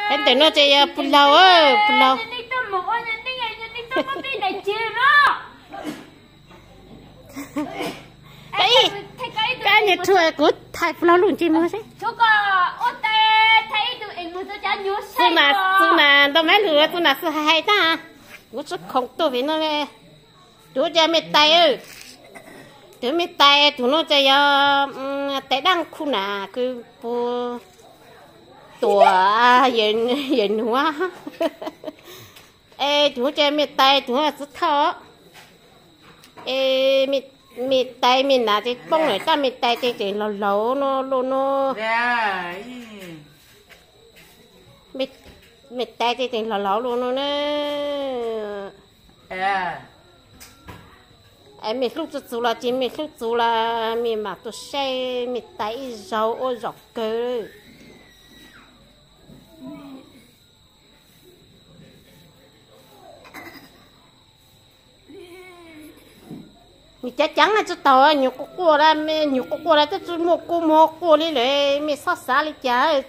Peb ntawm no ces yog puj laug, puj laug. Kab niag rhuav kuv thaij puj laug lub ntsej muag seb. Txuj nas, txuj nas ntau mab lus, txuj nas xwb hais tag. Kuv tsis khoom tuaj vim no. Tus ces me tais, tus me tais tus no ces yog tais daj khu na, kws puag tuam yawm nuav. Es tus ces me tais tus txiv thoj. Es me tais me nas ces poob lawm, tab me tais ces tseem laug laug no lus no. Me tais ces tseem laug laug lus no na. Es me hlub tsi txug los ces me hlub txug los me mam tuaj saib me tais ib zaug ua zaum kawg. Nws cav cav tsi taug, nyuam qhuav quaj, nyuam qhuav quaj lawm, twb tsi muaj kua muag quaj li lawm, mej txhob xav li cas.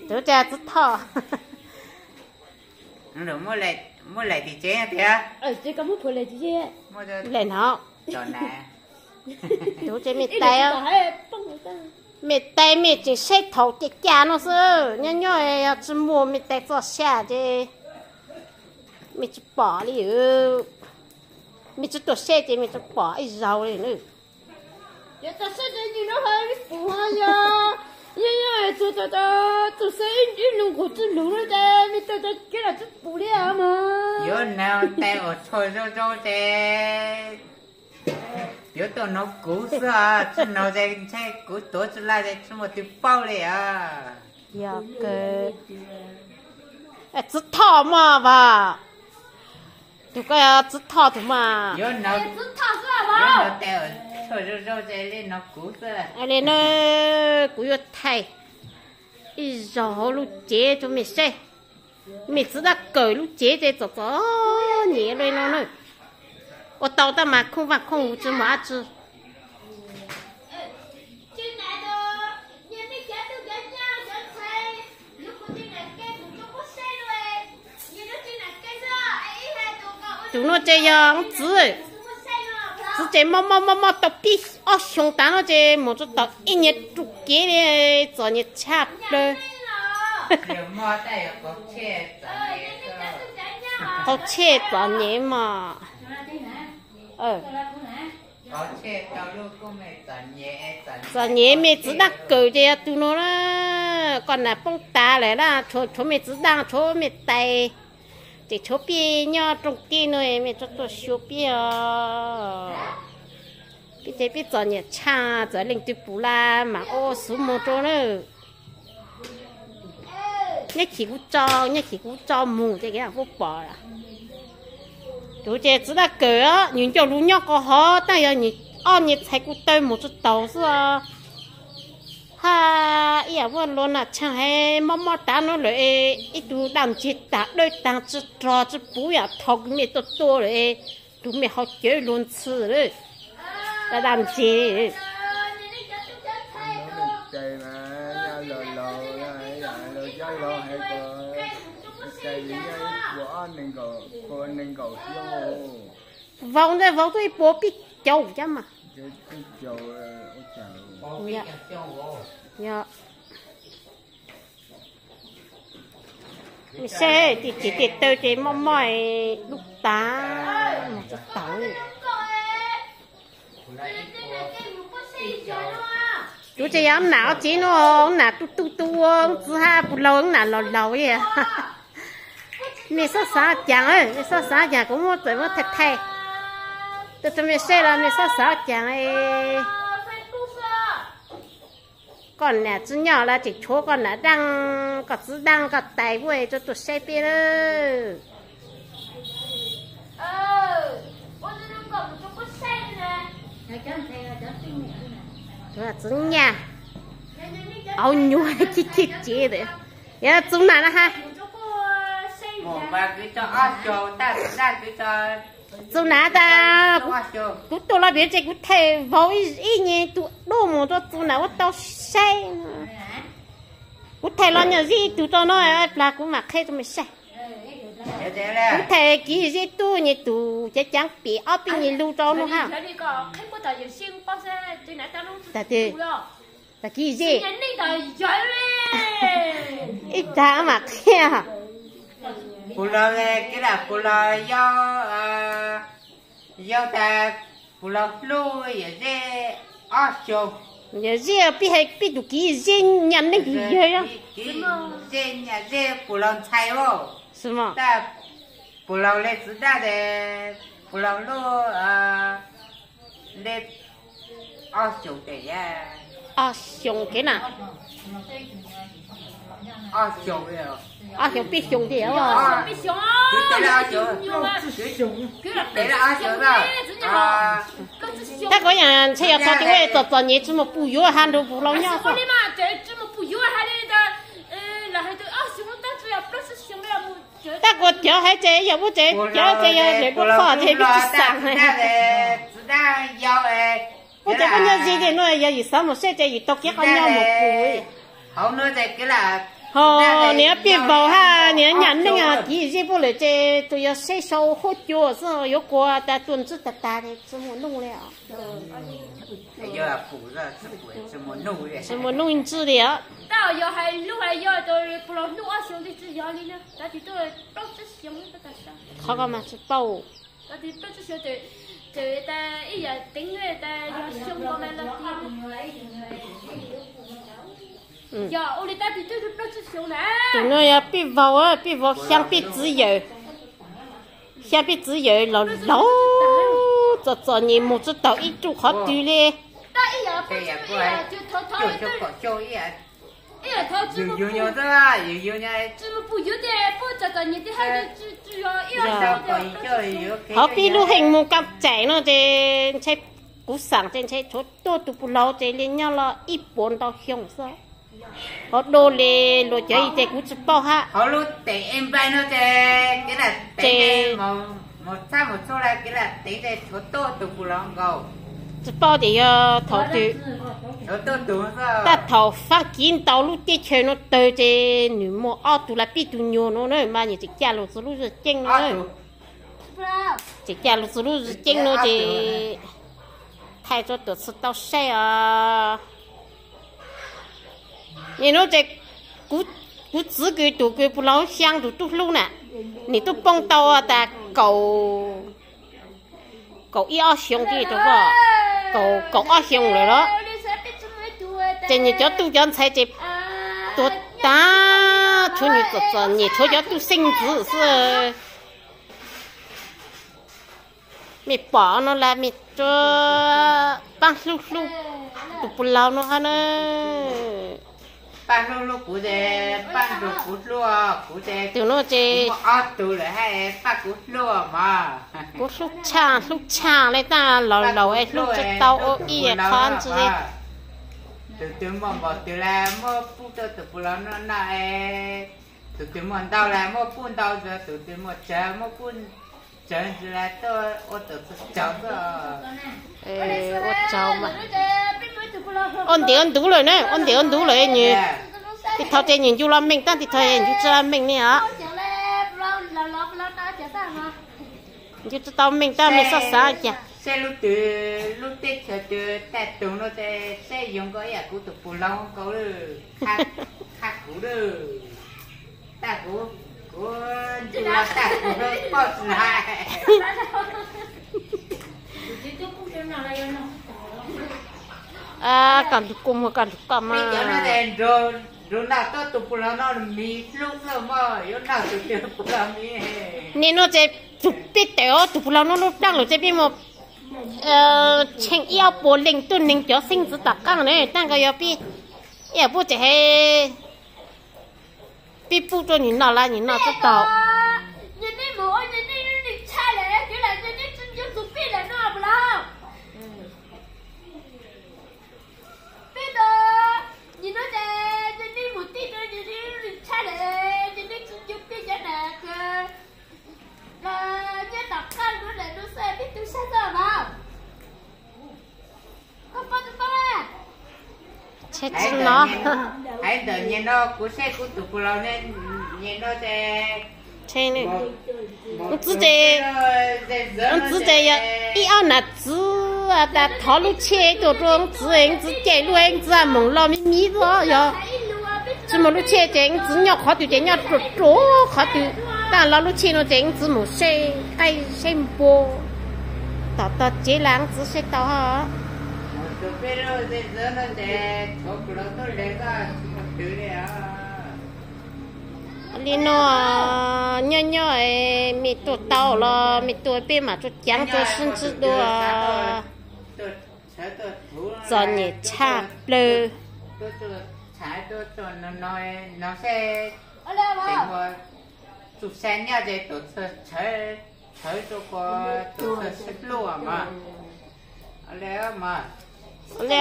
Tus ces txiv thoj. Muaj lem tim tsev tiag. Lem no. Tus ces me tais, me tais mej tseem saib thaum ca ca no xwb, nyob nyob yog tsi muaj me tais txoj sia ces mej tsi pom li. Mej tsi tuaj saib ces mej tsi pom ib zaug li na. Yuav nag tais uas tshuaj zoo zoo ces yuav tuaj nug kuv xwb, tsi nug ces ntshe kuv tuav tsi laj ces tsi muaj twg paub li os. Yog kawg. Txiv thoj mog vas. Tus ko txiv thoj tus mas. Li no kuv yuav thaij ib zaug hauv lub cev rau mej saib. Mej txiv dab kawm lub cev ces txom txom nyem li no na. Ua tau tab mas khooj vaj khooj tsi muaj dab tsi. Tus no ces yog txiv, txiv ces mob mob mob mob tau pib ob xyoos tas no ces mus tau ib nyuag rau kev li, txom nyem tshaj plawg. Qaug tshej txom nyem mog. Txom nyem, mej txiv dab kawm ces yog tus no na. Koj nam poob tas lawm na, tshuav mej txiv dab, tshuav mej tais, ces tshuav peb nyob rooj tij no, mej tsuas tuaj xyuas peb os. Peb ces peb txom nyem tshaj, txawm leej twg pum laj mas ua xuv moog rau na. Nyob chim kuv tso, nyob chim kuv tso mus ces kev puab pom. Tus ces txiv dab kawm, nws ncauj lug nyob qhov hov, tab yog nws ob nyuag txhais ko taw mus tsi taus xwb. Hab ib yam muaj lua nas tshee heev, mob mob tav no lawm, ib tug daj ntseg tag dawb taag tsi rog tsi puv yam thaus kws mej tuaj tua lawm, tug mej ho cawv luag ntxhi lawm. Daj ntseg. Vau ntawd vau tuaj ib puas peb caug cab mas. Mej saib, tej cev tej taw ces mob mob lub tav mus tsis taus. Kuv tseem yog nam ua tsev no, nam tu tu tu ua txiv hab puj laug nam laus laus li. Mej xob xav caag, mej xob xav caag kuv muab txawm muab thaij thaij tuaj rau mej saib los mej xob xav caag. Koj nam tsi nyob los tseem tshuav koj nam daaj, koj txiv daaj koj tais puab tsuas tuaj saib peb lawm. Txiv nyaj, auv nyuag chib chib cev ntawd, yog txug nam na ha. Txus Nav tas, kuv tuaj los pem tsev kuv thaij vauv ib nyuag tus duj mus rau Txus Nav ua tau saib. Kuv thaij los nyuam zij ib tug rau no, plag kuv mam qhia rau mej saib. Kuv thaij Kiv Zeb tub nyuag tus cev caav pem ob peb nyuag lub rau no hab. Tas Kiv Zeb, ib tag mam qhia. Puv laug, Kiv Laus, puv laug yau, yau tas puv laug hlub Yawm Zeb ob xyoos. Yawm Zeb, peb hais peb tus Kiv Zeb nyuag neeg tus yawg, Kiv Zeb nyuag Zeb puv laug ntxhais os. Tab puv laug le txiv dab es puv laug hlub le ob xyoos tes, ob xyoos kev na, ob xyoos, ob xyoos peb xyoos tes. Tab kuv yam ntshe yog thaum twg txom txom nyem tsis muaj pub yuav hab nrug puv laug nyob xwb. Tab kuv cov hais ces yog ua ces cov ces yog lwm lub qhov ces peb tsis xaam. Ua ces koj nyob ze li no yog yim xav mus saib ces yim tau kiag qhov nyob mus pum. Ho niam pij vaus hab niam nyuam neej Kiv Zeb puab lawm ces tsuas yog saib sau huab cua xwb, yuav kuas tas tuaj ntsib tag tag tsis muaj nuj li os. Tsis muaj nuj ntsib li os. Qhov ko mas tsis paub. Tus no yog pij vaus, pij vaus xyaa pij txiv yawm, xyaa pij txiv yawm laus laus, txom txom nyem mus tsis taus ib ruj qhov twg li. Hauv peb lub heej mus kaaj tsaim no ces ntshe kuv xaam ces ntshe tshuav tuaj tus puj laug ces li nyob los ib puas ntau xyoo xwb. Ho dua li luag cov ib ces kuv tsis paub hab. Ces tsis paub tias yog thaum twg, tab thaum Faab Kiv ntaus lub teb chaws no tawg ces nws muaj ob tug los peb tug nyuag no na mas nws tseem caj lug txug lub zwj ceeb no. Tseem caj lug txug lub zwj ceeb no ces thaij rua tuam txhua tau saib os. Nim no ces kuv txiv kws tus kws puj laug xyaa tus tub hlub na, nws tub poob tau tas kaum, kaum ib ob xyoo, kaum, kaum ob xyoo lawm los. Ces nws cov tub cov ntxhais ces tuag tag, tshuav nws txom txom nyem tshuav cov tub xeeb ntxwv xwb. Mej pom no las mej tsuas paab hlub hlub tus puj laug no hab na. Paab hlub hlub kuv ces paab nrug kuv hlub kuv ces, tus no ces kuv muaj ob tug lawm hab paab kuv hlub mas. Kuv hlub tshaj hlub tshaj le taag laus laus es hlub tsis tau ua ib qho ntsis. Tus twg muaj npaum twg las muab pub rua tus puj laug noj noj es, tus twg muaj ntau las muab pub ntau ntsis, tus twg muaj tsawg muab pub tsawg ntsis las tuaj ua tus txug tsaug xwb. Ua tsaug mas. Ua ntim ua ntuv lawm na, ua ntim ua ntuv lawm nws, tib thaum ces nws ncu los meej, tab tib thaum ncu tsis los meej li os. Ncu tsis tau meej tab mej xob xaav cas. Seb lub twg lub teb chaws twg tag tug no ces seb yuav nkaus ib yam kuv tus puj laug nkaus lawm, qha kuv lawm. Tag kuv, kuv ncu los tag kuv paub tsis hais. Koj nrug kuj muag koj nrug koj mas. Nrug noj tuab tus puj laug no miv hlub xwb mog, yuav noj tus twg puj laug miv. Nim no ces tug peb tawm tus puj laug no lub plaab lawm ces peb mus tsheej ib ob puas leej tuab neeg cov xeeb ntxwv tom qaab na, taab ko yog peb ib yam pub tseem hais peb pub rua nwg noj lawm nwg noj tub tau. Tsis no. Hais ntawm nyem no kuv saib kuv tus puas laus nyem no ces, ntxwv ces, ntxwv ces yog ib ob nam txwv tas thov lub tsheb tuaj rau ntxwv, ntxwv cem lub, ntxwv moog los me me xwb yog. Tsis muaj lub tsheb ces ntxwv nyob qhov twg ces nyob ruam ruam qhov twg. Tab los lub tsheb no ces ntxwv mus saib qaib saib npua, tom tog tsev las ntxwv saib tau. Li no, nyob nyob me tuaj tau los me tuaj peb mam tsuas caav tsuas sib ntsib dua. Txom nyem tshaj plawg. Txus sa nyob ces tus txawg tshawv rau tus txawg sib pluaj mas. Li,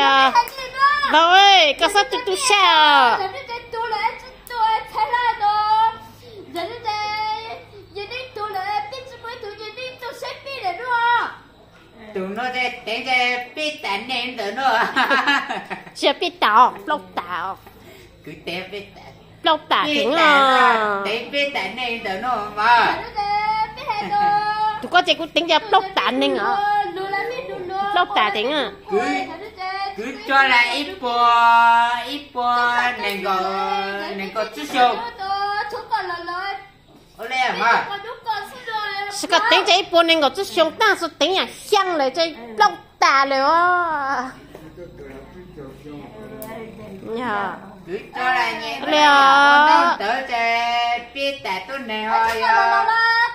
vauv, koj xob tu tu sab os. Tus no ces teev ces peb tas neeg ntawm no. Tsis yog peb tas, plaub tas. Plaub tas teev, teev peb tas neeg ntawm no mas. Tus koj ces kuv teev ces plaub tas neeg os. Plaub tas teev. Kwv Cog Lais ib puas, ib puas nees nkaum, nees nkaum tsib xyoo. Sis koj teev ces ib puas nees nkaum tsib xyoo tag xwb teev yam xyaa lawm ces plaub tas lawm os. Li os. Ntawd ces peb tas tuab neeg ho yog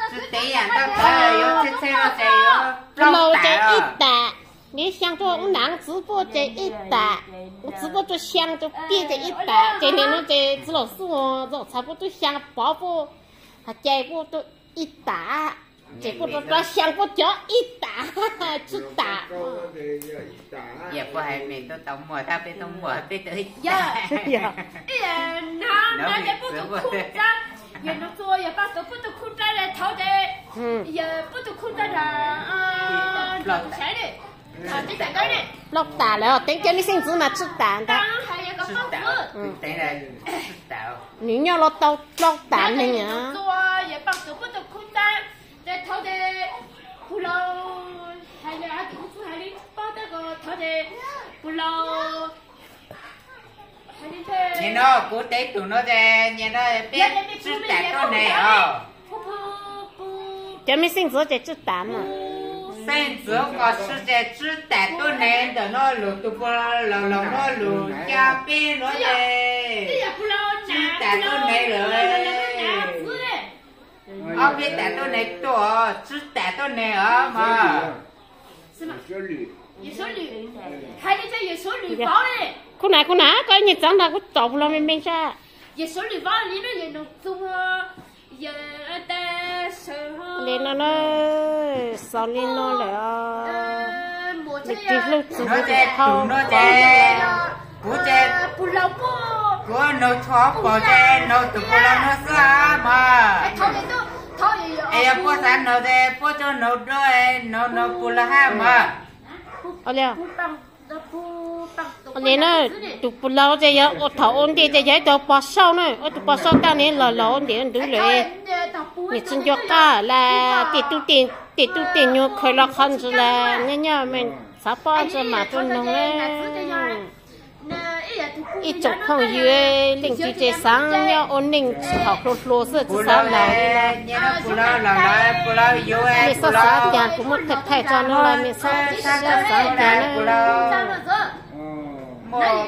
tsis teev yam ntau tawv yuav txhij txhij no ces yuav plaub tas ces ib tas. Nws xyaa tuaj ub nam txwv puab ces ib tas, ub txwv puab tuaj xyaa tuaj piaj ces ib tas ces nim no ces txiv laus xub txav puab tuaj xyaa pov puab, hais cai puab tuaj ib tas, ces puab rov rov xyaa puab cov ib tas, tsib tas. Yog puab hais me tub tau muag tab peb tub muag peb tau ib tas. Plaub tas lawm, teev cov me xeeb ntxwv mas tsib tas ntag. Nws nyob los tau plaub tas neeg. Nim no kuv teev tus no ces nim no peb tsib tas tuab neeg os. Cov me xeeb ntxwv ces tsib tas mas. Xeeb ntxwv koj sib ces tsib tas tuab neeg ntawm no lug tus puas laus laus no lug ca peb no ces tsib tas tuab neeg lawm. Ob peb tas tuab neeg tuaj, tsib tas tuab neeg os mas. Khub na, khub na, koj ib nyuag txav ntag kuv tsom puas laus me me sab. Li no na, xaus li no lawm os. Nws tig hlub txug kuv tus phauj no ces, kuv ces, kuv noog tshuav paug ces noog tus puas laus no xwb mas. Es yog puab xav noog ces puab tsuas noog dua, noog noog puas laus hab mas. Li na, tus puas laus ces yog ua thaum ua ntej ces yog ib tug pog saub na, ua tus pog saub tag ne los laus ua ntej ua ntuv lawm. Nws tsis nco qab las tej tub tej nyuag khaws los qhov ntsis las nyob nyob me xav paub ntsis mas tuaj noog na. Ib tsoom phooj ywg leej twg ces xav nyob ua neej thaum hluas hluas xwb tsis xav laus li na. Nej xob xav cas kuv muab thaij thaij tso no los nej xob xav cas na.